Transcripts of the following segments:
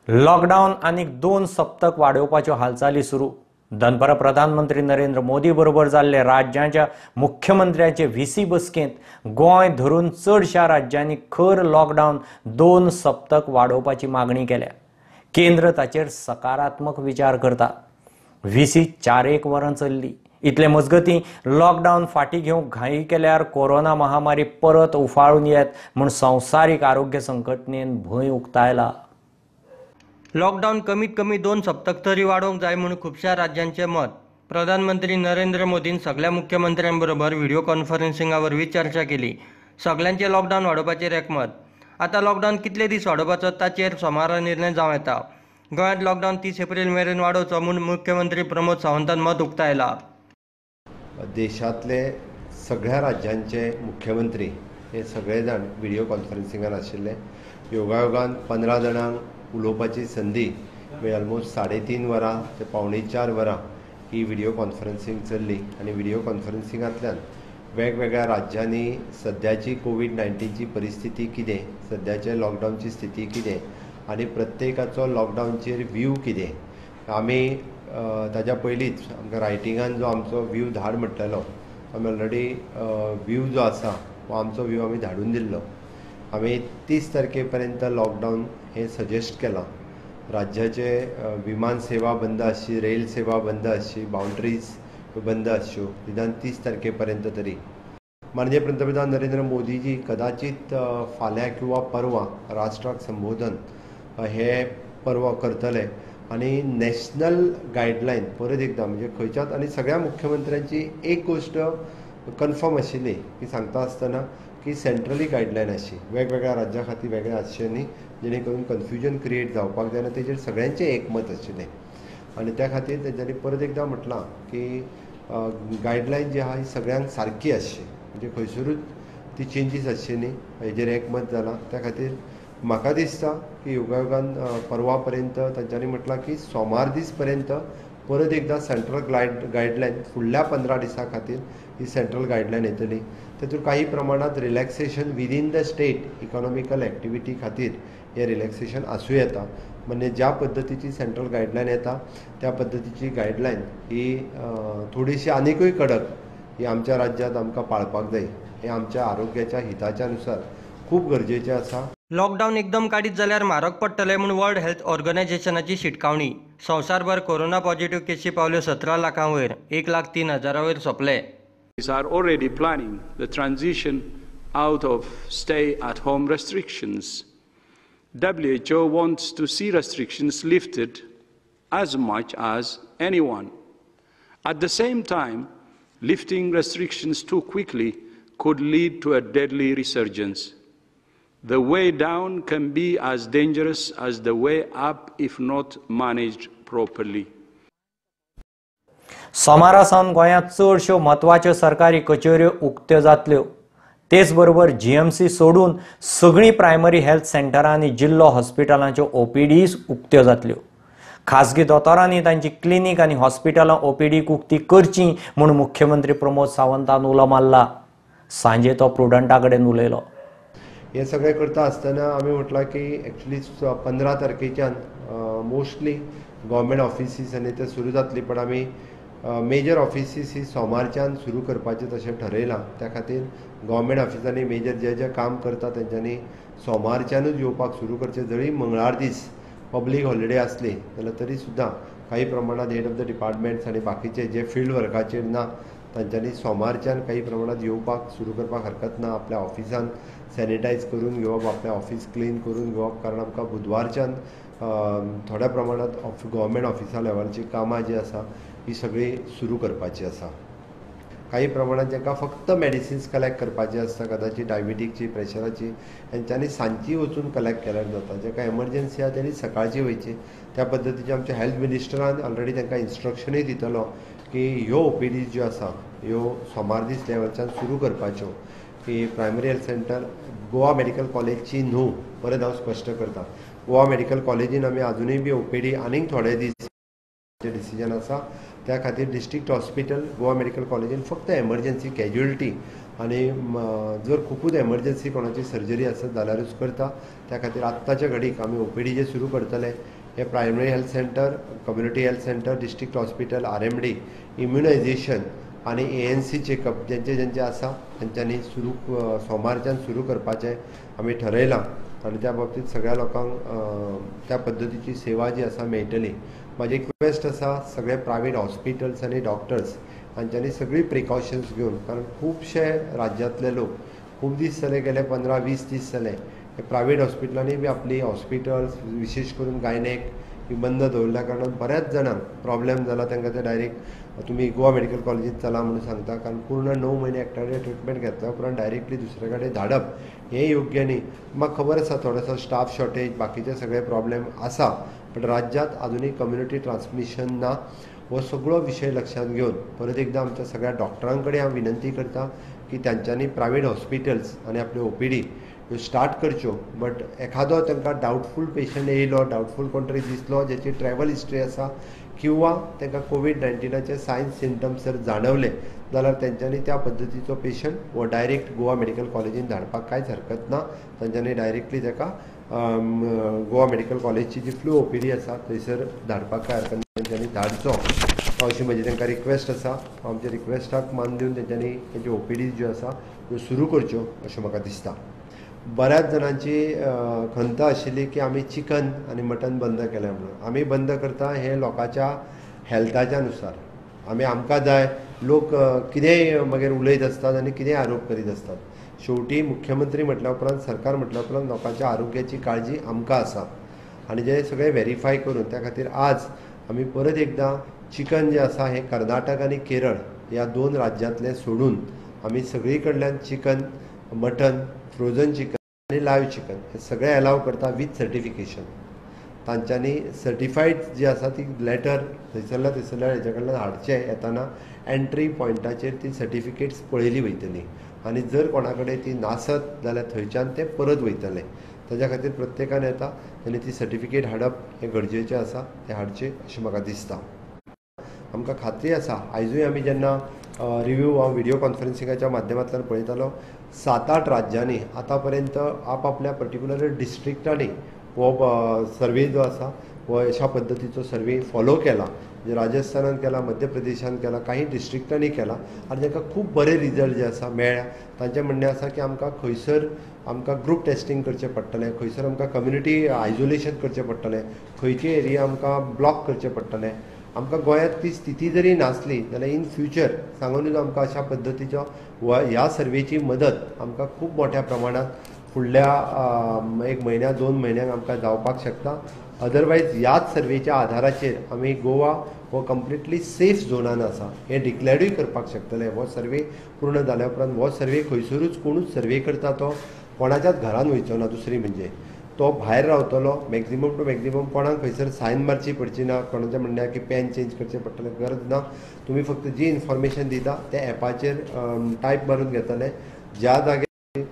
Lockdown आनीक 2 सप्तक वाडोवपाच्यो हालचाली सुरू. दनपरां प्रधानमंत्री नरेंद्र मोदी बरोबर जाल्ले राज्यांच्या मुख्यमंत्र्यांचे व्हीसी बसकेंत गोंय धरून चडशा राज्यांनी खर लॉकडावन 2 सप्तक वाडोवपाची मागणी केल्या. केंद्र ताचेर सकारात्मक विचार करता. व्हीसी 4-1 वरां चल्ली. इतले मजगतीं लॉकडावन फाटीं घेवंक घाई केल्यार कोरोना महामारी परत उफाळून येत म्हूण संवसारीक आरोग्य संघटनेन भंय उक्तायला. लॉकडावन कमीत कमी 2 सप्तक तरी वाडोवंक जाय म्हूण खुबश्या राज्यांचें मत. प्रधानमंत्री नरेंद्र मोदीन सगल्या मुख्यमंत्र्यां बरोबर व्हिडिओ कॉन्फरन्सिंगा वरवीं चर्चा केली. सगल्यांचें लॉकडावन वाडोवपाचेर एकमत. आतां लॉकडावन कितले दीस वाडोवपाचो ताचेर सोमारा निर्णय जावं येता. गोंयांत लॉकडावन 30 एप्रील मेरेन वाडोवचो म्हूण मुख्यमंत्री प्रमोद सावंतान मत उक्तायला. देशांतले सगळ्या राज्यांचे मुख्यमंत्री हे सगळे जाण व्हिडिओ कॉन्फरन्सिंगान आशिल्ले. योगायोगान 15 जाणांक उलोवपाची संदी म्हणजे ऑलमोस्ट 3.5 वरां ते 3.75 वरां ही व्हिडिओ कॉन्फरन्सिंग चल्ली आनी व्हिडिओ कॉन्फरन्सिंगांतल्यान वेगवेगळ्या राज्यांनी सद्याची कोवीड-19ची परिस्थिती कितें, सद्याचे लॉकडावनची स्थिती कितें आनी प्रत्येकाचो लॉकडावनचेर व्यू कितें. आमी ताच्या पयलींच आमकां रायटिंगान जो आमचो व्यू धाड म्हटलेलो आमी ऑलरेडी व्यू जो आसा हो आमचो व्यू आमी धाडून दिल्लो. आमी 30 तारखे पर्यंत लॉकडावन हें सजेस्ट केलां. राज्याचे विमान सेवा बंद आसची, रेल सेवा बंद आसची, बाउंड्रीज बंद आसच्यो निदान 30 तारखे पर्यंत तरी. माननीय पंतप्रधान नरेंद्र मोदीजी कदाचित फाल्यां किंवा परवा राष्ट्राक संबोधन हे परवा करतले आनी नॅशनल गायडलायन परत एकदां म्हणजे खंयच्याच आनी सगळ्या मुख्यमंत्र्यांची एक गोश्ट कन्फर्म आशिल्ली की सांगता आसतना की सेंट्रली गायडलायन आसची, वेगवेगळ्या राज्यां खातीर वेगळे आसचे न्ही, जेणे करून कन्फ्युजन क्रिएट जावपाक जायना. तेजेर सगळ्यांचें एकमत आशिल्लें आनी त्या खातीर तेंच्यांनी परत एकदां म्हटलां की गायडलायन जी आहा ही सगळ्यांक सारकी आसची, म्हणजे खंयसरूच ती चेंजीस आसची न्ही, हेजेर एकमत जालां. त्या खातीर म्हाका दिसता की योगायोगान परवा पर्यंत तांच्यांनी म्हटलां की सोमार दीस पर्यंत परत एकदां सेंट्रल गायडलायन फुडल्या 15 दिसां खातीर ही सेंट्रल गायडलायन येतली. तातूंत काही प्रमाणांत relaxation within the state economical activity खातीर हें रिलॅक्सेशन आसूं येता. म्हणजे ज्या पद्दतीची सेंट्रल गायडलायन येता त्या पद्दतीची गायडलायन ही थोडीशी आनिकूय कडक ही आमच्या राज्यांत आमकां पाळपाक जाय. हें आमच्या आरोग्याच्या हिताच्या नुसार खूब गरजेचें आसा. लॉकडावन एकदम काडीत जाल्यार म्हारग पडटलें म्हूण वर्ल्ड हेल्थ ऑर्गनायझेशनाची शिटकावणी. संवसारभर कोरोना पॉझिटिव्ह केशी पावल्यो 17 लाखां वयर, 1,03,000 वयर सोंपले. Are already planning the transition out of stay-at-home restrictions. WHO wants to see restrictions lifted as much as anyone. At the same time, lifting restrictions too quickly could lead to a deadly resurgence. The way down can be as dangerous as the way up if not managed properly. सोमारा सावन गोंयांत चडश्यो म्हत्वाच्यो सरकारी कचेऱ्यो उक्त्यो जातल्यो. तेच बरोबर जीएमसी सोडून सगळीं प्रायमरी हेल्थ सेंटरां आनी जिल्लो हॉस्पिटलांच्यो ओपीडीज उक्त्यो जातल्यो. खाजगी दोतोरांनी तांची क्लिनीक आनी हॉस्पिटलां ओपीडीक उक्ती करची म्हूण मुख्यमंत्री प्रमोद सावंतान उलो मारला. सांजे तो प्रुडंटा कडेन उलयलो. हें सगळें करता आसतना आमी म्हटलां की एक्चुली 15 तारखेच्यान मोस्टली गव्हर्मेंट ऑफिसीस आनी ते सुरू जातली, पण आमी मेजर ऑफिसीस ही सोमारच्यान सुरू करपाचें तशें ठरयलां. त्या खातीर गव्हर्मेंट ऑफिसांनी मेजर जे जे काम करता तेंच्यांनी सोमारच्यानूच येवपाक सुरू करचें. जरी मंगळार दीस पब्लीक हॉलिडे आसली जाल्यार तरी सुद्दां काही प्रमाणांत हेड ऑफ the departments आनी बाकीचे जे फिल्ड वर्काचेर ना तांच्यांनी सोमारच्यान काही प्रमाणांत येवपाक सुरू करपाक हरकत ना. आपल्या ऑफिसान सॅनिटायज करून घेवप, आपलें ऑफिस क्लीन करून घेवप, कारण आमकां बुधवारच्यान थोड्या प्रमाणांत गव्हर्मेंट ऑफिसा लेवलची कामां जी आसा ही सगळी सुरू करपाची आसा. काही प्रमाणांत जांकां फक्त मेडिसिन्स कलेक्ट करपाची आसता, कदाचित डायबिटीकची, प्रेशराची, हेंच्यांनी सांजची वचून कलेक्ट केल्यार जाता. जांकां एमर्जन्सी आसा तेणी सकाळची वयची. त्या पद्दतीचे आमच्या हेल्थ मिनिस्टरान ऑलरेडी तांकां इन्स्ट्रक्शनूय दितलो की ह्यो ओपीडीज ज्यो आसा ह्यो सोमार दीस लेवलच्यान सुरू करपाच्यो, की primary health centre Goa medical कॉलेजची न्हू. परत हांव स्पश्ट करता, गोवा मेडिकल कॉलेजीन आमी आजुनूय बी ओपीडी आनीक थोडे दीस डिसिजन आसा. त्या खातीर डिस्ट्रिक्ट हॉस्पिटल गोवा मेडिकल कॉलेजीन फक्त एमर्जन्सी कॅज्युअलिटी आनी जर खुबूच एमर्जन्सी कोणाची सर्जरी आसत जाल्यारूच करता. त्या खातीर आत्ताच्या घडीक आमी ओपीडी जे सुरू करतले हे primary health centre, community health centre, district hospital, RMD, immunisation आनी एएनसी चेकअप जेंचे जेंचे आसा तेंच्यांनी सुरू सोमारच्यान सुरू करपाचें आमी ठरयलां आनी त्या बाबतींत सगळ्या लोकांक त्या पद्दतीची सेवा जी आसा मेळटली. म्हाजी रिक्वेस्ट आसा सगळे प्रायवेट हॉस्पिटल्स आनी डॉक्टर्स हांच्यांनी सगळी प्रिकॉशन्स घेवन, कारण खुबशे राज्यांतले लोक खूब दीस जाले, गेले 15-20 दीस जाले हे प्रायवेट हॉस्पिटलांनी बी आपली हॉस्पिटल्स विशेश करून गायनेक ही बंद दवरल्या कारणान बऱ्याच जाणांक प्रॉब्लेम जाला. तांकां ते डायरेक्ट तुमी गोवा मेडिकल कॉलेजींत चला म्हणून सांगता, कारण पूर्ण 9 म्हयने एकट्या कडेन ट्रिटमेंट घेतल्या उपरांत डायरेक्टली दुसरे कडेन धाडप हें योग्य न्ही. म्हाका खबर आसा थोडोसो स्टाफ शॉर्टेज बाकीचे सगळे प्रॉब्लेम आसा, पण राज्यांत आजुनूय कम्युनिटी ट्रान्समिशन ना. हो सगळो विशय लक्षांत घेवन परत एकदां आमच्या सगळ्या डॉक्टरां कडेन हांव विनंती करता की तांच्यांनी प्रायवेट हॉस्पिटल्स आनी आपल्यो ओपीडी ह्यो स्टार्ट करच्यो. बट एखादो तांकां डावटफूल पेशंट येयलो, डावटफूल कोण तरी दिसलो ज्याची ट्रॅवल हिस्ट्री आसा किंवा तांकां कोवीड-19चे सायन्स सिमटम्स जर जाणवले जाल्यार तेंच्यांनी त्या पद्दतीचो पेशंट हो डायरेक्ट गोवा मेडिकल कॉलेजीन धाडपाक कांयच हरकत ना. तेंच्यांनी डायरेक्टली ताका गोवा मेडिकल कॉलेजची जी फ्लू ओपीडी आसा थंयसर धाडपाक कांय हरकत ना, तेंच्यांनी धाडचो अशी म्हजी तांकां रिक्वेस्ट आसा. आमच्या रिक्वेस्टाक मान दिवन तेंच्यांनी तेंच्यो ओपीडी ज्यो आसा त्यो सुरू करच्यो अशें म्हाका दिसता. बऱ्याच जाणांची खंत आशिल्ली की आमी चिकन आनी मटन बंद केलें म्हणून. आमी बंद करता हें लोकांच्या हेल्थाच्या नुसार. आमी आमकां जाय लोक कितेंय मागीर उलयत आसतात आनी कितेंय आरोप करीत आसतात. शेवटी मुख्यमंत्री म्हटल्या उपरांत, सरकार म्हटल्या उपरांत लोकांच्या आरोग्याची काळजी आमकां आसा आनी जें सगळें वेरीफाय करून त्या खातीर आज आमी परत एकदां चिकन जें आसा हें कर्नाटक आनी केरळ ह्या 2 राज्यांतलें सोडून आमी सगळी कडल्यान चिकन, मटन, फ्रोजन चिकन आनी लायव चिकन हे सगळे एलाव करता वीथ सर्टिफिकेशन. तांच्यांनी सर्टिफायड जी आसा ती लेटर थंयसरल्या थंयसरल्या हेज्या कडल्यान हाडचें, येताना एंट्री पॉयंटाचेर ती सर्टिफिकेट्स पळयली वयतली आनी जर कोणा कडेन ती नासत जाल्यार थंयच्यान ते परत वयतले. ताज्या खातीर प्रत्येकान येता आनी ती सर्टिफिकेट हाडप हें गरजेचें आसा, तें हाडचें अशें म्हाका दिसता. आमकां खात्री आसा आयजूय आमी जेन्ना रिव्यू हांव व्हिडियो कॉन्फरन्सिंगाच्या माध्यमांतल्यान पळयतालो, 7-8 राज्यांनी आतां पर्यंत आपआपल्या पर्टिक्युलर डिस्ट्रिक्टांनी हो सर्वे जो आसा हो अशा पद्दतीचो सर्वे फॉलो केला. म्हणजे राजस्थानान केला, मध्य प्रदेशान केला, काही डिस्ट्रिक्टांनी केला आनी तांकां खूब बरे रिजल्ट जे आसा मेळ्ळ्या. तांचें म्हणणें आसा की आमकां खंयसर आमकां ग्रूप टेस्टींग करचें पडटलें, खंयसर आमकां कम्युनिटी आयसोलेशन करचें पडटलें, खंयची एरिया आमकां ब्लॉक करचें पडटलें. आमकां गोंयांत ती स्थिती जरी नासली जाल्यार इन फ्युचर सांगून आमकां अशा पद्दतीचो ह्या सर्वेची मदत आमकां खूब मोठ्या प्रमाणांत फुडल्या 1 म्हयन्या 2 म्हयन्यांक आमकां जावपाक शकता. अदरवायज ह्याच सर्वेच्या आधाराचेर आमी गोवा हो कंप्लिटली सेफ झोनान आसा हें डिक्लेरूय करपाक शकतले. हो सर्वे पूर्ण जाल्या उपरांत हो सर्वे खंयसरूच कोणूच सर्वे करता तो कोणाच्याच घरान वयचो ना, दुसरी म्हणजे तो भायर रावतलो. मॅक्झिमम टू मॅक्झिमम कोणाक खंयसर सायन मारची पडची ना, कोणाचें म्हणणें की पॅन चेंज करचें पडटलें, गरज ना. तुमी फक्त जी इन्फॉर्मेशन दिता त्या एपाचेर टायप मारून घेतले, ज्या जाग्यार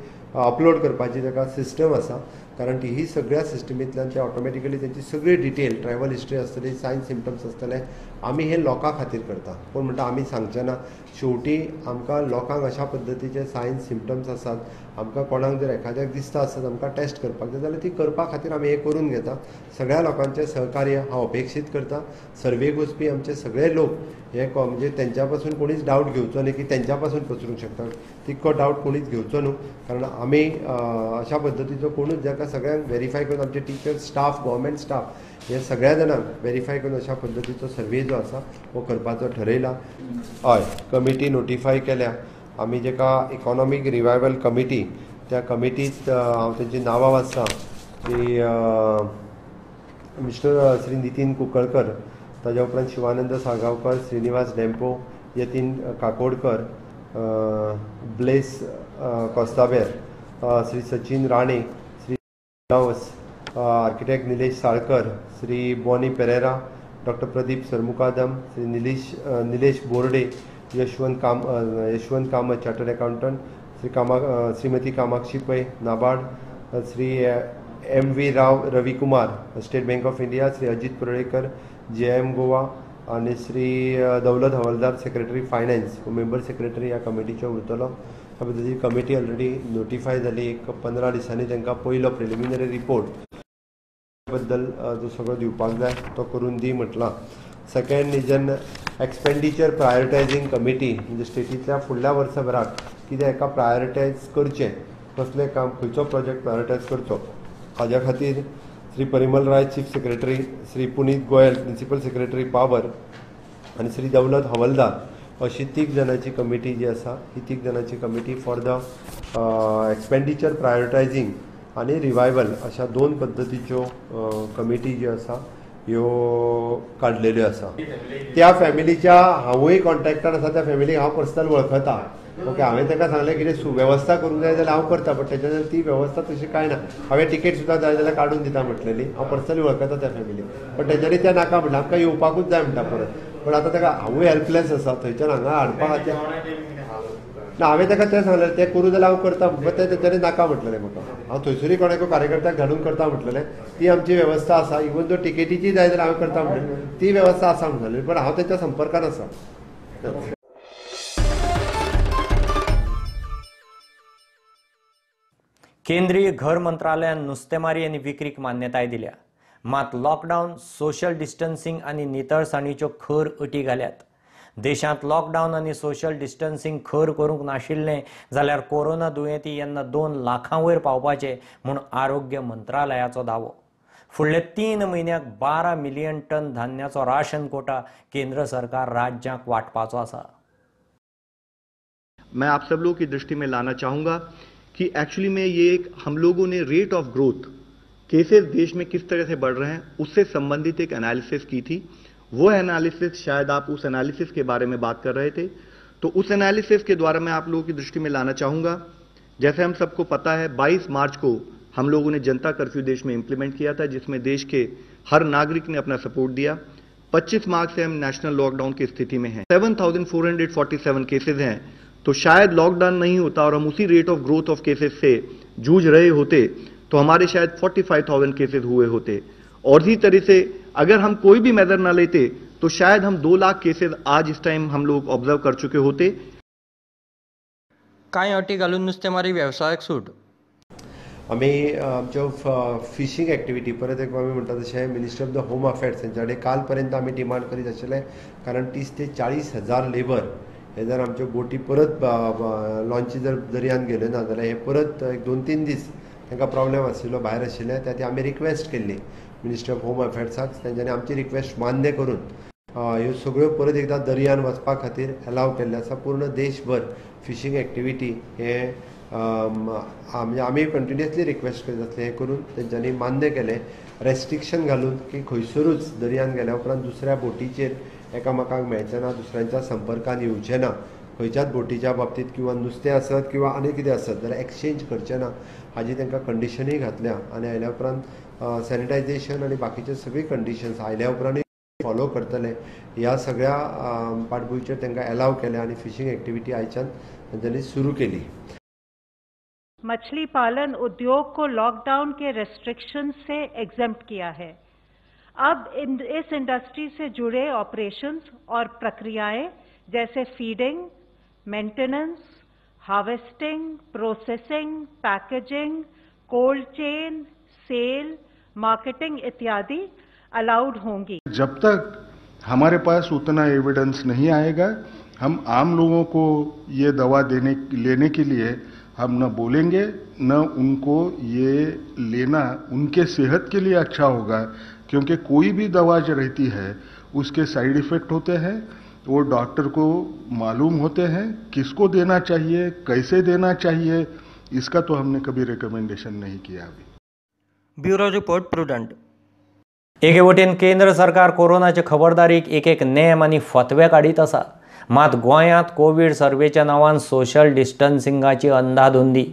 अपलोड करपाची ताका सिस्टम आसा, कारण ती ही सगळ्या सिस्टमींतल्यान ते ऑटोमॅटिकली तेंची सगळी डिटेल ट्रॅवल हिस्ट्री आसतली, सायन सिमटम्स आसतले. आमी हे लोकां खातीर करता, कोण म्हणटा आमी सांगचे ना. शेवटी आमकां लोकांक अशा पद्दतीचे सायन सिमटम्स आसात, आमकां कोणाक जर एखाद्याक दिसता आसत आमकां टेस्ट करपाक जाय जाल्यार ती करपा खातीर आमी हें करून घेता. सगळ्या लोकांचें सहकार्य हांव अपेक्षीत करता. सर्वेक वचपी आमचे सगळे लोक हे म्हणजे तेंच्या पासून कोणीच डावट घेवचो न्ही की तेंच्या पासून पसरूंक शकता, तितको डावट कोणीच घेवचो न्हू, कारण आमी अशा पद्दतीचो कोणूच जाका सगळ्यांक वेरीफाय करून आमचे टिचर्स स्टाफ, गव्हर्मेंट स्टाफ हे सगळ्या जाणांक वेरीफाय करून अशा पद्दतीचो सर्वे जो आसा हो करपाचो ठरयला. हय, कमिटी नोटिफाय केल्या आमी, जेका इकॉनॉमीक रिवायवल कमिटी, त्या कमिटींत हांव तेंची नांवां वाचता की मिस्टर श्री नितीन कुंकळकर, ताज्या उपरांत Shivanand Salgaonkar, Shrinivas Dempo, Yatin Kakodkar, Blaise Costabir, Shri Sachin Rane, Shri Gawas, architect Nilesh Salkar, Shri Bonnie Pereira, doctor Pradeep Sarmukadam, Shri Nilesh Borde, Yashwant Kamat chartered accountant, Shrimati Kamakshi Pai NABARD, Shri M V Rao Ravi Kumar State Bank of India, Shri Ajit Parulekar J M Goa आनी Shri Daulat Havaldar secretary finance member secretary ह्या कमिटीचो उरतलो. त्या पद्दतीची committee already notify जाली. एक 15 दिसांनी तांकां पयलो प्रिलिमिनरी रिपोर्ट बद्दल जो सगळो दिवपाक जाय तो करून दी म्हटलां. Second is an expenditure prioritising committee, म्हणजे स्टेटींतल्या फुडल्या वर्सभराक कितें एका प्रायोरिटायज करचें, कसलें काम, खंयचो प्रोजेक्ट प्रायोरिटायज करचो, हाज्या खातीर Shri Parimal Rai chief secretary, Shri Puneet Goyal principal secretary power आनी श्री दौलत हवलदार अशी 3 जाणांची कमिटी जी आसा, ही 3 जाणांची committee for the expenditure prioritising आनी रिवायवल अशा 2 पद्दतीच्यो कमिटी ज्यो आसा ह्यो काडलेल्यो आसा. त्या फॅमिलीच्या हांवूय कॉन्टॅक्टान आसा, त्या फॅमिलीक हांव पर्सनल वळखता. ओके, हांवें ताका सांगलें कितें सुवेवस्था करूंक जाय जाल्यार हांव करता, बट तेच्या ती वेवस्था तशी कांय ना. हांवें टिकेट सुद्दां जाय जाल्यार काडून दिता म्हटलेली, हांव पर्सनली वळखता त्या फॅमिलीक, बट तेंच्यांनी तें नाका म्हणलें, आमकां येवपाकूच जाय म्हणटा परत. पण आतां ताका हांवूय हेल्पलेस आसा, थंयच्यान हांगा हाडपा खातीर ना. हांवें ताका तें सांगलें तें करूं जाल्यार हांव करता, बट तें तेंच्यांनी नाका म्हटलेलें म्हाका. हांव थंयसरूय कोणाकूय कार्यकर्त्याक धाडून करता म्हटलेलें, ती आमची वेवस्था आसा. इवन दो टिकेटीची जाय जाल्यार हांवें करता म्हटलें, ती वेवस्था आसा म्हणलेली, पण हांव तेंच्या संपर्कान आसा. केंद्रीय घर मंत्रालयान नुस्तेमारी आनी विक्रीक मान्यताय दिल्या, मात लॉकडावन, सोशल डिस्टन्सिंग आनी नितळसाणीच्यो खर अटी घाल्यात. देशांत लॉकडावन आनी सोशल डिस्टन्सिंग खर करूंक नाशिल्लें जाल्यार कोरोना दुयेंती येन्ना 2 लाखां वयर पावपाचे म्हूण आरोग्य मंत्रालयाचो दावो. फुडले 3 म्हयन्याक 12 मिलियन टन धान्याचो राशन कोटा केंद्र सरकार राज्यांक वांटपाचो आसा. मैं आप सब लोगों की दृष्टि में लाना चाहूँगा कि एक्चुअली में ये एक हम लोगों ने रेट ऑफ ग्रोथ केसेस देश में किस तरह से बढ़ रहे हैं उससे संबंधित एक एनालिसिस की थी. वो एनालिसिस, शायद आप उस एनालिसिस के बारे में बात कर रहे थे, तो उस एनालिसिस के द्वारा मैं आप लोगों की दृष्टि में लाना चाहूँगा. जैसे हम सबको पता है 22 मार्च को हम लोगों ने जनता कर्फ्यू देश में इंप्लीमेंट किया था, जिसमें देश के हर नागरिक ने अपना सपोर्ट दिया. 25 मार्च से हम नेशनल लॉकडाउन की स्थिति में हैं. 7,447 केसेज हैं, तो शायद लॉकडाउन नहीं होता और हम उसी rate of growth of cases से जूझ रहे होते तो हमारे शायद 45,000 केसेस हुए होते. और इसी तरह से अगर हम कोई भी मेजर ना लेते तो शायद हम 2 लाख केसेस आज इस टाइम हम लोग ऑब्जर्व कर चुके होते. कांय अटी घालून नुस्तेमारी वेवसायाक सूट. आमी आमच्यो फिशींग एक्टिविटी परत एक आमी म्हणटा तशें ministry of the home affairs हेंच्या कडेन काल पर्यंत आमी डिमांड करीत आशिल्ले, कारण 30 ते 40 हजार लेबर हे जर आमच्यो बोटी परत लॉन्ची जर दर्यांत गेल्यो ना जाल्यार हे परत एक 2-3 दीस तांकां प्रॉब्लेम आशिल्लो, भायर आशिल्ले. त्या आमी रिक्वेस्ट केल्ली मिनिस्ट्री ऑफ होम अफेर्साक, तेंच्यांनी आमची रिक्वेस्ट मान्य करून ह्यो सगळ्यो परत एकदां दर्यान वचपा खातीर एलाव केल्लें आसा. पूर्ण देशभर फिशींग एक्टिविटी हे म्हणजे आमी कंटिन्युअसली रिक्वेस्ट करीत आसले, हें करून तेंच्यांनी मान्य केलें. रेस्ट्रिक्शन घालून की खंयसरूच दर्यान गेल्या उपरांत दुसऱ्या बोटीचेर एकामेकांक मेळचें ना, दुसऱ्यांच्या संपर्कान येवचें ना, खंयच्याच बोटीच्या बाबतींत किंवा नुस्तें आसत किंवा आनी कितें आसत जाल्यार एक्सचेंज करचें ना, हाजी तांकां कंडिशनूय घातल्या. आनी आयल्या उपरांत सॅनिटायझेशन आनी बाकीचे सगळी कंडिशन्स आयल्या उपरांतूय फॉलो करतले ह्या सगळ्या पाटभुंयचेर तांकां एलाव केलें आनी फिशींग एक्टिविटी आयच्यान तांच्यांनी सुरू केली. मछली पालन उद्योग को लॉकडाउन के रेस्ट्रिक्शन से एग्जेम्प्ट किया है. अब इस इंडस्ट्री से जुड़े ऑपरेशंस और प्रक्रियाएं जैसे feeding, maintenance, harvesting, processing, packaging, cold chain, sale, marketing इत्यादि अलाउड होंगी. जब तक हमारे पास उतना एविडेंस नहीं आएगा, हम आम लोगों को ये दवा देने लेने के लिए हम न बोलेंगे, न उनको ये लेना उनके सेहत के लिए अच्छा होगा, क्योंकि कोई भी दवा जो रहती है उसके साइड इफ़ेक्ट होते हैं, वो डॉक्टर को मालूम होते हैं किसको देना चाहिए, कैसे देना चाहिए, इसका तो हमने कभी रिकमेंडेशन नहीं किया अभी. Bureau report, Prudent. एके वटेन केंद्र सरकार कोरोनाचे खबरदारीक एक एक नेम आनी फतवे काडीत आसा, मात गोंयांत कोवीड सर्वेच्या नांवान सोशल डिस्टन्सिंगाची अंदाधुंदी.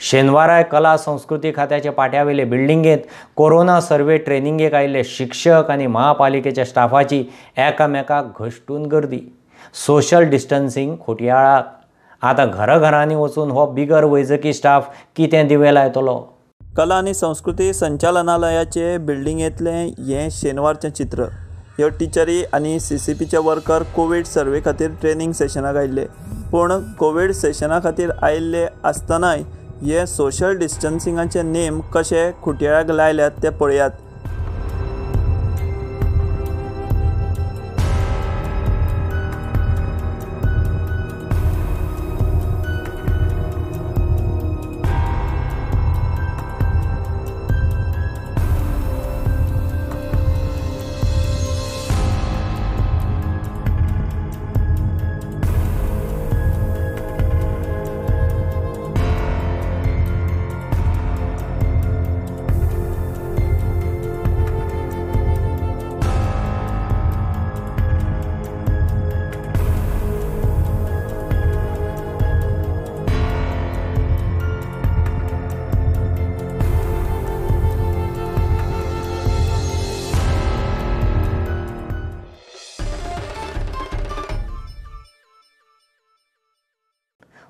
शेनवाराय कला संस्कृती खात्याच्या पाट्यावेले बिल्डिंगेंत कोरोना सर्वे ट्रेनिंगेक आयिल्ले शिक्षक आनी महापालिकेच्या स्टाफाची एकामेकाक घश्टून गर्दी. सोशल डिस्टन्सिंग खोटयाळाक. आतां घराघरांनी वचून हो बिगर वैजकी स्टाफ कितें दिवे लायतलो? कला आनी संस्कृती संचालनालयाचे बिल्डिंगेंतलें हें शेनवारचें चित्र. ह्यो टिचरी आनी सीसीपीचे वर्कर कोवीड सर्वे खातीर ट्रेनींग सेशनाक आयिल्ले, पूण कोवीड सेशना खातीर आयिल्ले आसतनाय हे सोशल डिस्टन्सिंगाचे नेम कशे खुटयाळ्याक लायल्यात ते पळयात।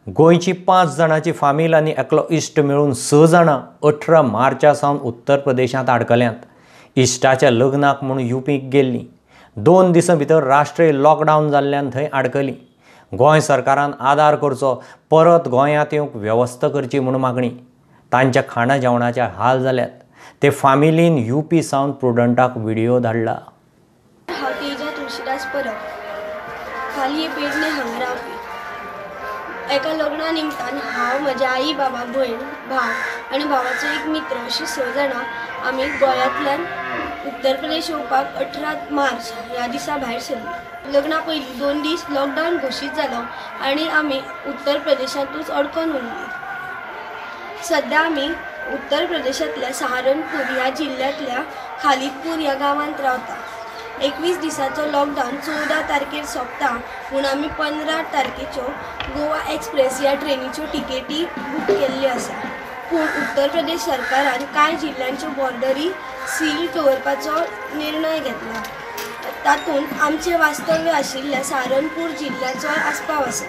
गोंयची 5 जाणांची फामील आनी एकलो इश्ट मेळून 6 जाणां 18 मार्चा सावन उत्तर प्रदेशांत आडकल्यांत। इश्टाच्या लग्नाक म्हूण युपीक गेल्लीं। 2 दिसां भितर राष्ट्रीय लॉकडावन जाल्ल्यान थंय आडकलीं। गोंय सरकारान आदार करचो, परत गोंयांत येवंक वेवस्था करची म्हूण मागणी। तांच्या खाणा जेवणाचे हाल जाल्यात। ते फामिलीन युपी सावन प्रुडंटाक व्हिडियो धाडला। हांव तेजा तुळशीदास परब, खाली पेडणे हांगा रावपी। एका लग्ना निमतान हांव, म्हज्या आई बाबा, भयण, भाव आनी भावाचो एक मित्र अशीं 6 जाणां आमी गोंयांतल्यान उत्तर प्रदेश येवपाक 18 मार्च ह्या दिसा भायर सरलीं। लग्ना पयलीं 2 दीस लॉकडावन घोशीत जालो आनी आमी उत्तर प्रदेशांतूच अडकून उरलीं। सद्या आमी उत्तर प्रदेशांतल्या सहारनपूर ह्या जिल्ल्यांतल्या खालिदपूर ह्या गांवांत रावता। 21 दिसाचो लॉकडावन 14 तारखेर सोंपता म्हूण आमी 15 तारखेच्यो गोवा एक्सप्रेस ह्या ट्रेनीच्यो टिकेटी बूक केल्ल्यो आसा। पूण उत्तर प्रदेश सरकारान कांय जिल्ल्यांच्यो बॉर्डरी सील दवरपाचो निर्णय घेतला। तातूंत आमचें वास्तव्य आशिल्ल्या सहारनपूर जिल्ल्याचोय आस्पाव आसा।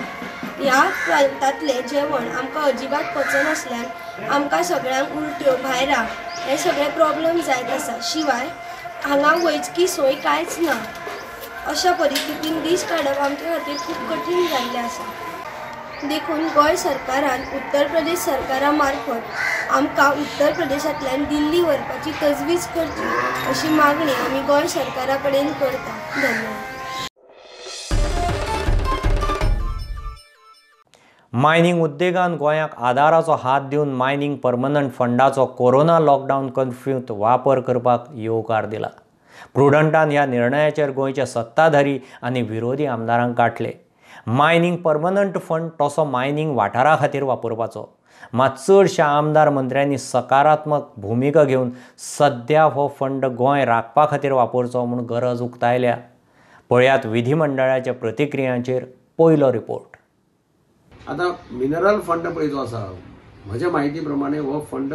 ह्या प्रांतांतलें जेवण आमकां अजिबात पचनासल्यान आमकां सगळ्यांक उलट्यो, भायरां हे सगळे प्रॉब्लम जायत आसा। शिवाय हांगा वैजकी सोय कांयच ना। अशा परिस्थितीन दीस काडप आमच्या खातीर खूब कठीण जाल्लें आसा। देखून गोंय सरकारान उत्तर प्रदेश सरकारा मार्फत आमकां उत्तर प्रदेशांतल्यान दिल्ली व्हरपाची तजवीज करची अशी मागणी आमी गोंय सरकारा कडेन करता। धन्यवाद। मायनिंग उद्देगान गोंयाक आदाराचो हात दिवन मायनिंग परमनंट फंडाचो कोरोना लॉकडावन कर्फ्यूंत वापर करपाक येवकार दिला। प्रुडंटान ह्या निर्णयाचेर गोंयच्या सत्ताधारी आनी विरोधी आमदारांक गांठले। मायनिंग परमनंट फंड तसो मायनिंग वाठारा खातीर वापरपाचो, मात चडशा आमदार मंत्र्यांनी सकारात्मक भुमिका घेवन सद्या हो फंड गोंय राखपा खातीर वापरचो म्हूण गरज उक्तायल्या। पळयात विधिमंडळाच्या प्रतिक्रियांचेर पयलो रिपोर्ट। आतां मिनरल फंड पळय जो आसा, म्हज्या म्हायती प्रमाणे हो fund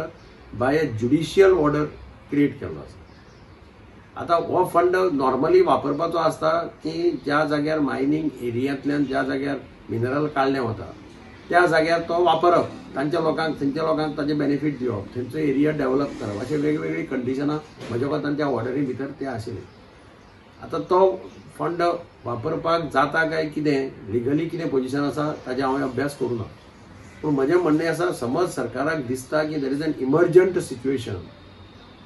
by a judicial order create केल्लो आसा। आतां हो फंड नॉर्मली वापरपाचो आसता की ज्या जाग्यार मायनींग एरियांतल्यान ज्या जाग्यार मिनरल काडलें वता त्या जाग्यार तो वापरप, तांच्या लोकांक थंयच्या लोकांक ताजे बेनिफीट दिवप, थंयचो एरिया डेव्हलप करप, अशे वेगवेगळी कंडिशनां म्हज्या कोतान त्या ऑर्डरी भितर ते आशिल्ले। आतां तो फंड वापरपाक जाता काय कितें, लिगली कितें पोजिशन आसा ताजें हांवें अभ्यास करूं ना। पूण म्हजें म्हणणें आसा, समज सरकाराक दिसता की there is an emergent situation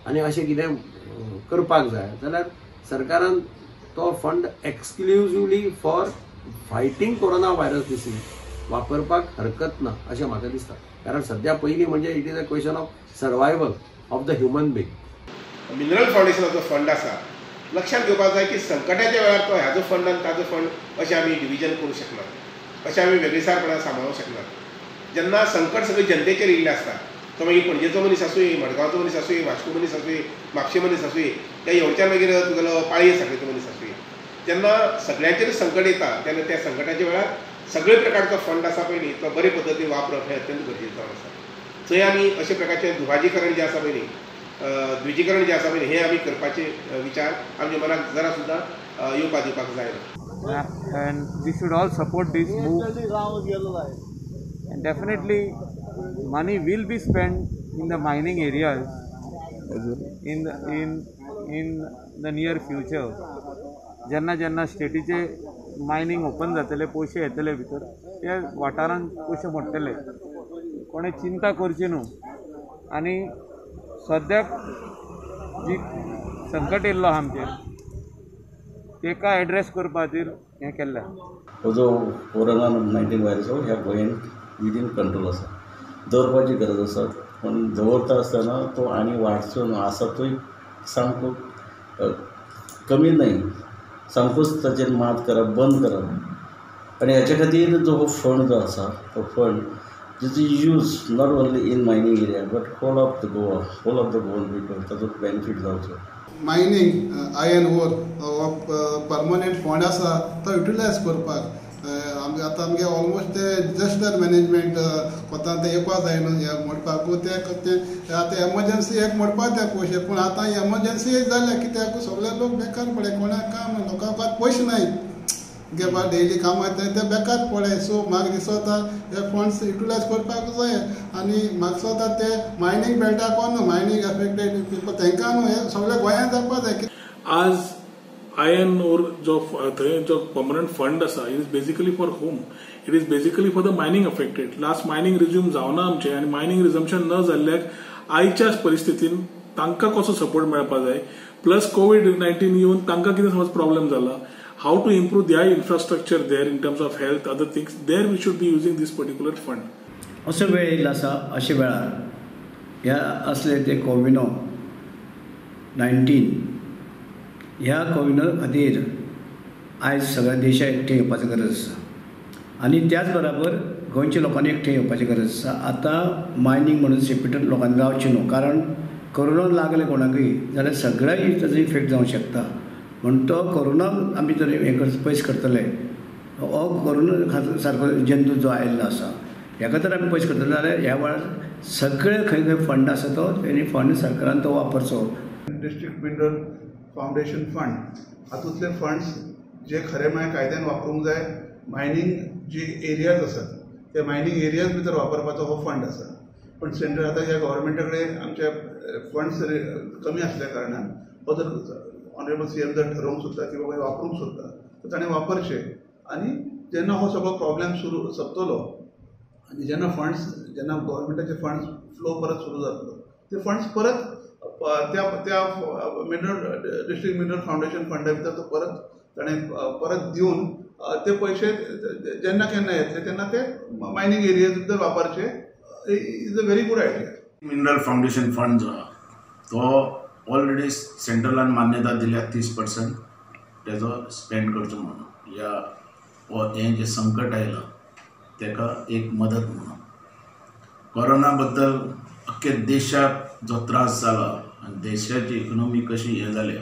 आनी अशें कितें करपाक जाय जाल्यार सरकारान तो fund exclusively for fighting corona virus disease वापरपाक हरकत ना अशें म्हाका दिसता। कारण सद्या पयलीं म्हणजे it is a question of survival of the human being. Mineral फावंडेशनाचो fund आसा, लक्षात घेवपाक जाय की संकटाच्या वेळार तो ह्याचो फंड आनी ताजो फंड अशें आमी डिविजन करूं शकना, अशें आमी वेगळेसारपणान सांबाळूंक शकना। जेन्ना संकट सगळें जनतेचेर येयल्लें आसता, तो मागीर पणजेचो मनीस आसूं, मडगांवचो मनीस आसूं, वास्को मनीस आसूं, म्हापशे मनीस आसूं, त्या येवच्यान मागीर तुगेलो पाळये सांगेचो मनीस आसूं, जेन्ना सगळ्यांचेर संकट येता तेन्ना त्या संकटाच्या वेळार सगळे प्रकारचो फंड आसा पळय न्ही तो बरे पद्दतीन वापरप हें अत्यंत गरजेचें जावन आसा। थंय आमी अशे प्रकारचें दुभाजीकरण जें आसा पळय न्ही, द्विजीकरण जें आसा पळय न्ही, हें आमी करपाचे विचार आमच्या मनाक जरा सुद्दां येवपा दिवपाक जायना। And we should all support this move. And definitely money will be spent in the mining areas in the near future. जेन्ना जेन्ना स्टेटीचे मायनींग ओपन जातले, पयशे येतले भितर, त्या वाठारांत पयशे मोडटले. कोणें चिंता करची न्हू. आनी सद्याक जी संकट येयल्लो आहा आमचेर तेका एड्रेस करपा खातीर हें केल्लें. हो जो कोरोना 19 व्हायरस हो ह्या गोंयांत विदीन कंट्रोल आसा, दवरपाची गरज आसा, पूण दवरता आसतना तो आनी वाडचो न्हू, आसा तोय सामको कमी न्हय, सामकोच ताचेर मात करप, बंद करप. आनी हेच्या खातीर जो हो फंड जो आसा तो फंड जिचो use not only in mining area but whole of the Goa, whole of the Goan people ताचो बेनिफीट जावचो. मायनींग आयर्न ओर हो परमनंट फंड आसा तो युटिलायज करपाक आतां आमगे ऑलमोस्ट ते डिजास्टर मॅनेजमेंट कोतान ते येवपा जाय न्हू हें म्हणपाक ते आतां एमर्जन्सी एक म्हणपाक ते पयशे, पूण आतां एमर्जन्सी जाल्या कित्याक सगळे लोक बेकार पडले, कोणाक काम लोकांक पयशे नाय गे डेली कामां ते बेकार पडले. सो म्हाका दिसता हे फंड्स युटिलायज करपाक जाय आनी म्हाका दिसता ते मायनींग बेल्टाक न्हू, मायनींग एफेक्टेड पिपल तांकां न्हू, हे सगळे गोंयांत जावपा जाय. आज आयर्न ओर जो थंय जो परमनंट फंड आसा it is basically for whom, it is basically for the mining affected. Last mining resume जावना आमचें आनी मायनींग रिजम्पशन न जाल्ल्याक आयच्या परिस्थितीन तांकां कसो सपोर्ट मेळपा जाय, प्लस कोवीड 19 येवन तांकां कितें समज प्रॉब्लेम जाला, how to improve their infrastructure there in terms of health, other things, there we should be using this particular fund. असो वेळ येयल्लो आसा, अशे वेळार ह्या असले ते कोविनो 19 ह्या कोविनो खातीर आयज सगळ्या देशाक एकठांय येवपाची गरज आसा आनी त्याच बराबर गोंयच्या लोकांनी एकठांय येवपाची गरज आसा. आतां मायनींग म्हणून सेपरेट लोकांनी रावचें न्हू, कारण कोरोना लागले कोणाकूय जाल्यार सगळ्याक ताजो इफेक्ट जावंक शकता. म्हण तो कोरोना आमी जर हें पयस करतले, हो कोरोना सारको जंतू जो आयिल्लो आसा हेका तर आमी पयस करतले जाल्यार ह्या वेळार सगळे खंय खंय फंड आसा तो तेणी फंड सरकारान तो वापरचो. डिस्ट्रिक्ट मिनरल फावंडेशन फंड हातूंतले फंड्स जे खरें म्हळ्यार कायद्यान वापरूंक जाय, मायनींग जी एरियाज आसात ते मायनींग एरियाज भितर वापरपाचो हो फंड आसा. पण सेंट्रल आतां ह्या गव्हर्मेंटा कडेन आमचे फंड्स कमी आसल्या कारणान हो जर ऑनरेबल सीएम जर ठरोवंक सोदता की बाबा वापरूंक सोदता तर ताणें वापरचें आनी जेन्ना हो सगळो प्रॉब्लेम सुरू सोंपतलो आनी जेन्ना फंड्स जेन्ना गव्हर्मेंटाचे फंड्स फ्लो परत सुरू जातलो ते फंड्स परत त्या त्या मिनरल डिस्ट्रिक्ट मिनरल फावंडेशन फंडा भितर तो परत ताणें परत दिवन ते पयशे जेन्ना केन्ना येतले तेन्ना ते मायनींग एरियाज भितर वापरचे. Is a very good idea. Mineral foundation fund जो आहा तो ऑलरेडी सेंट्रलान मान्यता दिल्या 30% तेजो स्पेंड करचो म्हणून, ह्या हें जें संकट आयलां तेका एक मदत म्हणून. कोरोना बद्दल अख्खे देशाक जो त्रास जाला आनी देशाची इकोनॉमी कशी हें जाल्या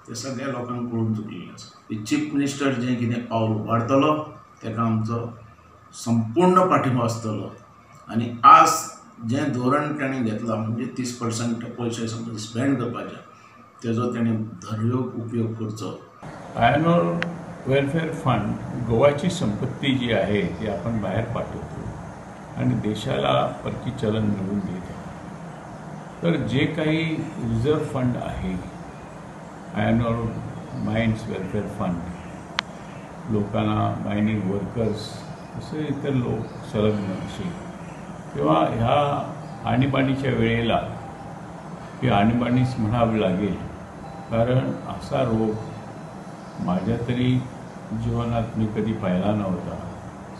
तें सगळ्या लोकांक कळून चुकलेलें आसा. चीफ मिनिस्टर जें कितें पावल उबारतलो तेका आमचो संपूर्ण पाठिंबो आसतलो आनी आज जें धोरण ताणें घेतलां म्हणजे 30% पयशे समज स्पेंड करपाचे तेजो ताणें धरयोग उपयोग करचो. आयर्न ओर वेलफेअर फंड गोव्याची संपत्ती जी आहे ती आपण बाहेर पाठवतो आणि देशाला परकी चलन मिळवून देतो. तर जे काही रिझर्व फंड आहे iron ore mines welfare fund, लोकांना मायनिंग वर्कर्स असे इतर लोक संलग्न असे किंवा ह्या आणीबाणीच्या वेळेला ही आणीबाणीच म्हणावी लागेल, कारण असा रोग माझ्या तरी जीवनात मी कधी पाहिला नव्हता.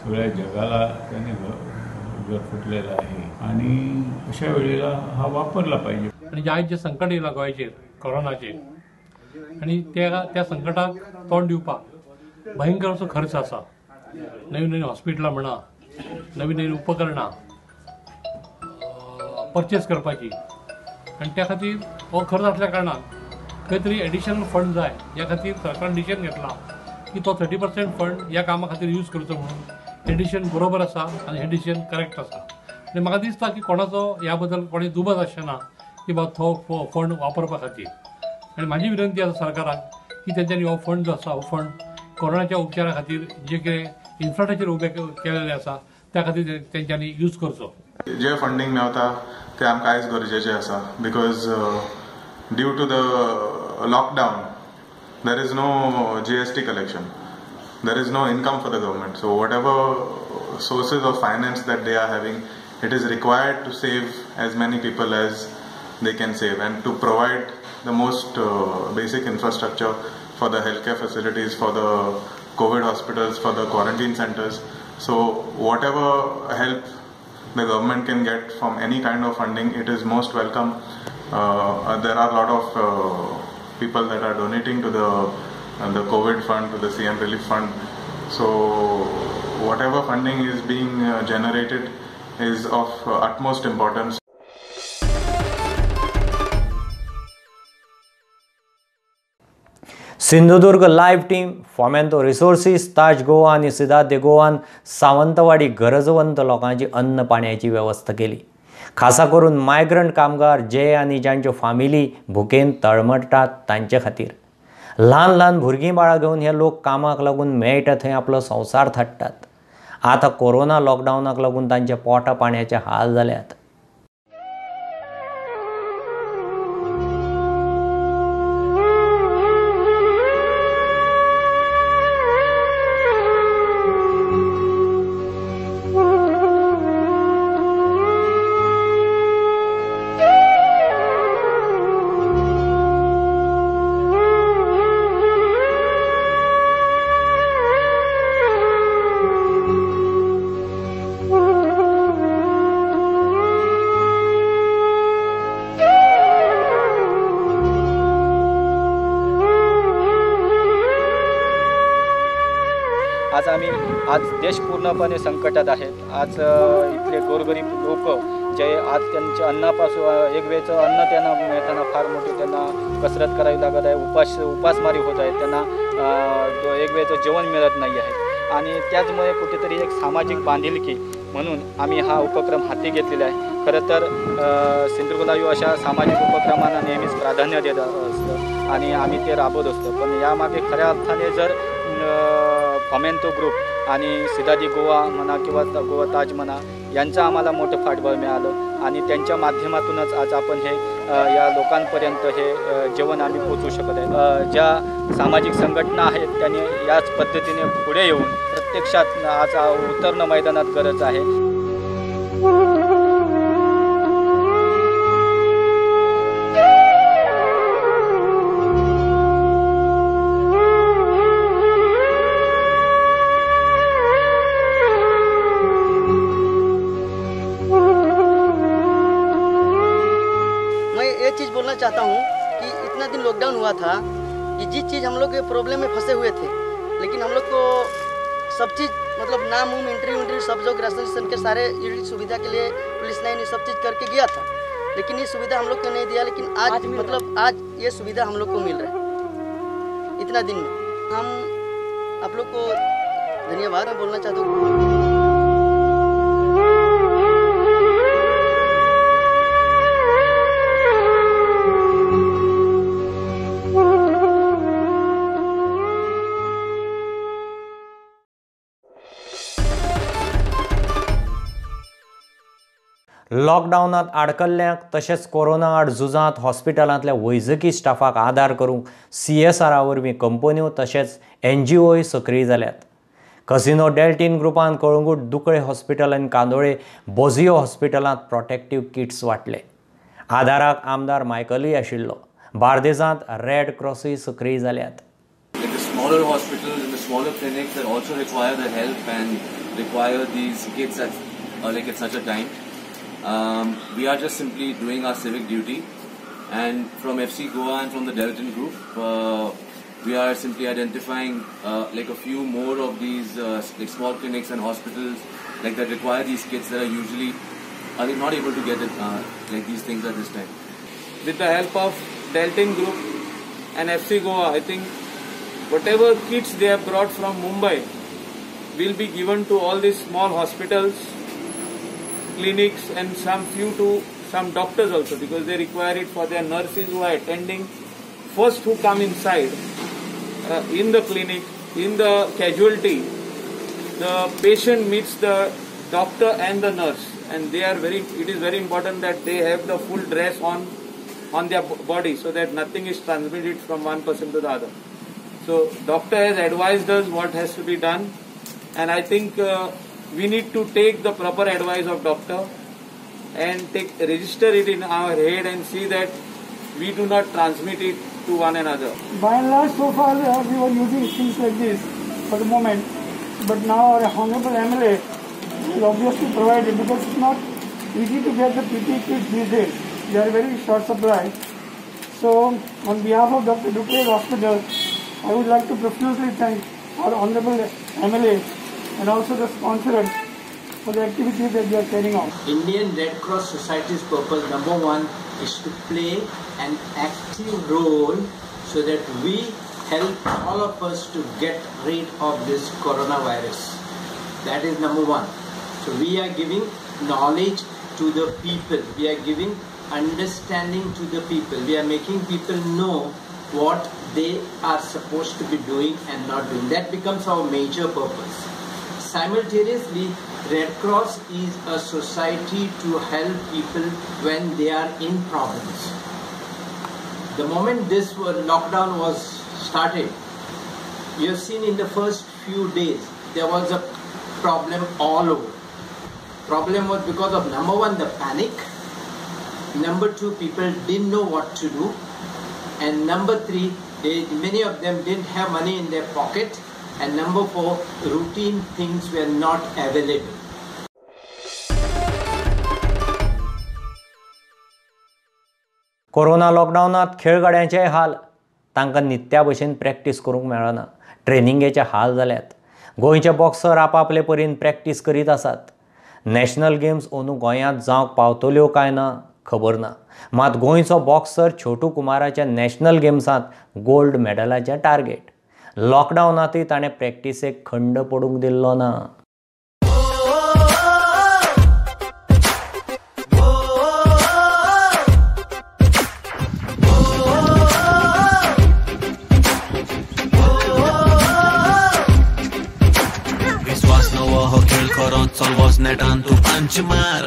सगळ्या जगाला त्याने गरफटलेला आहे आणि अशा वेळेला हा वापरला पाहिजे. आणि आयज जे संकट येयलां गोंयचेर कोरोनाचेर आनी त्या संकटाक तोंड दिवपाक भयंकर असो खर्च आसा. नवीन नवीन हॉस्पिटलां म्हणा, नवीन नवीन उपकरणां परचेस करपाची आनी त्या खातीर हो खर्च आसल्या कारणान खंय तरी एडिशनल फंड जाय. ह्या खातीर सरकारान डिसिजन घेतला की तो 30% फंड ह्या कामा खातीर यूज करचो म्हणून. हें डिसिजन बरोबर आसा आनी हें डिसिजन करेक्ट आसा आनी म्हाका दिसता की कोणाचो ह्या बद्दल कोणी दुबाव आसचें ना की बाबा तो फंड वापरपा खातीर. आनी म्हाजी विनंती आसा सरकाराक की तेंच्यांनी हो फंड जो आसा हो फंड कोरोनाच्या उपचारा खातीर जे कितें इन्फ्रास्ट्रक्चर उबें केलेलें आसा त्या खातीर तेंच्यांनी यूज करचो. जे फंडींग मेवता ते आमकां आयज गरजेचें आसा, because due to the lockdown there is no GST collection, there is no income for the government. So whatever sources of finance that they are having, it is required to save as many people as they can save and to provide the most basic infrastructure for the healthcare facilities, for the COVID hospitals, for the quarantine centers. So whatever help the government can get from any kind of funding, it is most welcome. There are a lot of people that are donating to the COVID fund, to the CM Relief Fund. So whatever funding is being generated is of utmost importance. Sindhudurg live team, Fomento resources, Taj Goa आनी सिदाद गोवान सावंतवाडी गरजवंत लोकांची अन्न पाण्याची व्यवस्था केली. खासा करून migrant कामगार जे आनी जांच्यो फामिली भुकेन तळमळटात तांचे खातीर. ल्हान ल्हान भुरगीं बाळां घेवन हे लोक कामाक लागून मेळटा थंय आपलो संवसार थाट्टात. आतां कोरोना लॉकडावनाक लागून तांचे पोटा पाण्याचे हाल जाल्यात. आज आम्ही आज देश पूर्णपणे संकटात आहेत. आज इथले गोरगरीब लोक जे आज त्यांच्या अन्नापासून एक वेळचं अन्न त्यांना मिळताना फार मोठी त्यांना कसरत करावी लागत आहे, उपासमारी होत आहे, त्यांना एक वेळचं जेवण मिळत नाही आहे. आणि त्याचमुळे कुठेतरी एक सामाजिक बांधिलकी म्हणून आम्ही हा उपक्रम हाती घेतलेला आहे. खरं तर सिंधुदुर्ग लाईव्ह अशा सामाजिक उपक्रमांना नेहमीच प्राधान्य देत असतं आणि आम्ही ते राबवत असतो. पण यामागे खऱ्या अर्थाने जर फोमेंतो ग्रुप आणि सिदादी गोवा म्हणा किंवा गोवा ताज म्हणा यांचं आम्हाला मोठं पाठबळ मिळालं आणि त्यांच्या माध्यमातूनच आज आपण हे या लोकांपर्यंत हे जेवण आम्ही पोचवू शकत आहे. ज्या सामाजिक संघटना आहेत त्यांनी याच पद्धतीने पुढे येऊन प्रत्यक्षात आज उतरणं मैदानात गरज आहे. चाहता हूँ कि इतना दिन लॉकडाउन हुआ था कि जिस चीज़ हम लोग के प्रॉब्लम में फंसे हुए थे, लेकिन हम लोग को सब चीज़ मतलब नाम उम एंट्री उंट्री सब जो राशन के सारे सुविधा के लिए पुलिस लाइन ये सब चीज़ करके गया था, लेकिन ये सुविधा हम लोग को नहीं दिया। लेकिन आज मतलब आज ये सुविधा हम लोग को मिल रहा है इतना दिन में। हम आप लोग को धन्यवाद मैं बोलना चाहता हूँ। लॉकडावनांत आडकल्ल्यांक तशेंच कोरोना आड झुजांत हॉस्पिटलांतल्या वैजकी स्टाफाक आदार करूंक CSR वरवीं कंपन्यो तशेंच NGOय सक्रीय जाल्यात. कसिनो डेल्टीन ग्रुपान कळंगूट दुकळे हॉस्पिटल आनी कांदोळे बोजियो हॉस्पिटलांत प्रोटेक्टीव किट्स वांटले. आदाराक आमदार मायकलूय आशिल्लो. बार्देजांत रेड क्रॉसूय सक्रीय जाल्यात. Smaller hospitals and the smaller clinics that also require the help and require these kits at like at such a time. We are just simply doing our civic duty, and from FC Goa and from the Delton Group, we are simply identifying like a few more of these like small clinics and hospitals like that require these kits that are usually are they not able to get it, like these things at this time. With the help of Delton Group and FC Goa, I think whatever kits they have brought from Mumbai will be given to all these small hospitals, clinics and some few to some doctors also, because they require it for their nurses who are attending first, who come inside in the clinic, in the casualty. The patient meets the doctor and the nurse, and they are very, it is very important that they have the full dress on their body so that nothing is transmitted from one person to the other. So doctor has advised us what has to be done, and I think we need to take the proper advice of doctor and register it in our head and see that we do not transmit it to one another. By and large, so far we were using things like this for the moment, but now our honorable MLA will obviously provide it, because it's not easy to get the PPE kits these days. They are very short supply. So on behalf of Dr. Duclaux Hospital, I would like to profusely thank our honorable MLA and also the sponsor for the activities that they are carrying out. Indian Red Cross Society's purpose, number one, is to play an active role so that we help all of us to get rid of this coronavirus. That is number one. So we are giving knowledge to the people. We are giving understanding to the people. We are making people know what they are supposed to be doing and not doing. That becomes our major purpose. Simultaneously, Red Cross is a society to help people when they are in problems. The moment this lockdown was started, you have seen in the first few days, there was a problem all over. Problem was because of, number one, the panic. Number two, people didn't know what to do. And number three, many of them didn't have money in their pocket. And number four, routine things were not available. Corona लॉकडावनात खेळगड्यांचे हाल, तांकां नित्या भशेन practice करूंक मेळना, ट्रेनिंगेचे हाल जाल्यात. गोंयचे boxer आपापले परीन practice करीत आसात. नॅशनल गेम्स अंदू गोंयांत जावंक पावतल्यो काय ना खबर ना, मात गोंयचो बॉक्सर छोटू कुमाराच्या नॅशनल गेम्सांत गोल्ड मेडलाचें टार्गेट. लॉकडावनांतूय ताणें प्रॅक्टिसेक खंड पडूंक दिल्लो ना. विश्वास नवो हो खेळ खरो, चल वच नेटान तूं पंच मार.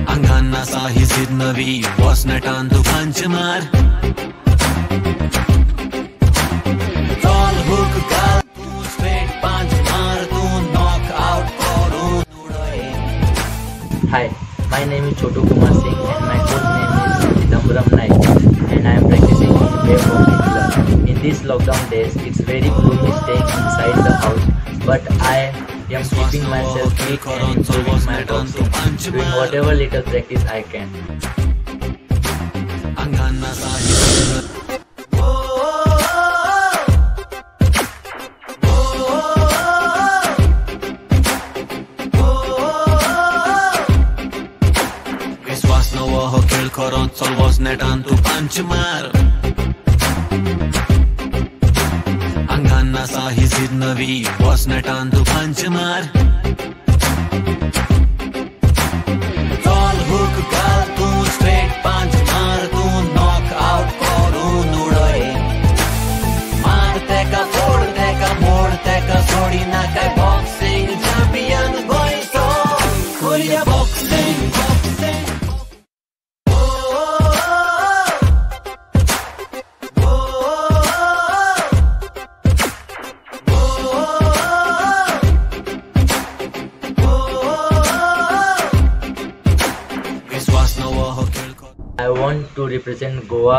आंगान आसा ही जिद नवी, वच नेटान तूं पंच मार. चल हुक घाल तूं स्ट्रेट पंच मार, तूं नॉक आउट करून उडय. Hi, my name is Chotu Kumar Singh and my coach name is Chidambaram Naik, and I am practicing in Wave Boxing Club. In these lockdown days, it's very gloomy staying inside the house, but I am keeping myself fit and improving my boxing, doing whatever little practice I can. विश्वास नवो हो खेळ खरो, चल वच नेटान तूं पंच मार. आंगान आसा ही जिद नवी, वच नेटान तूं पंच मार. चल हुक घाल तूं स्ट्रेट पंच मार, तूं नॉक आउट करून उडय. मार तेका, फोड तेका, मोड तेका, सोडी नाका. बॉक्सिंग चॅम्पियन गोंयचो, करुया boxing. I want to represent Goa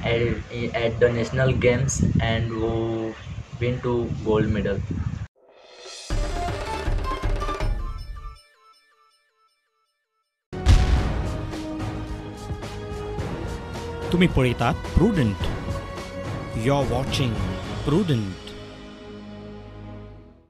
at the national games and win 2 gold medal. तुम्ही पळयतात Prudent. You are watching Prudent.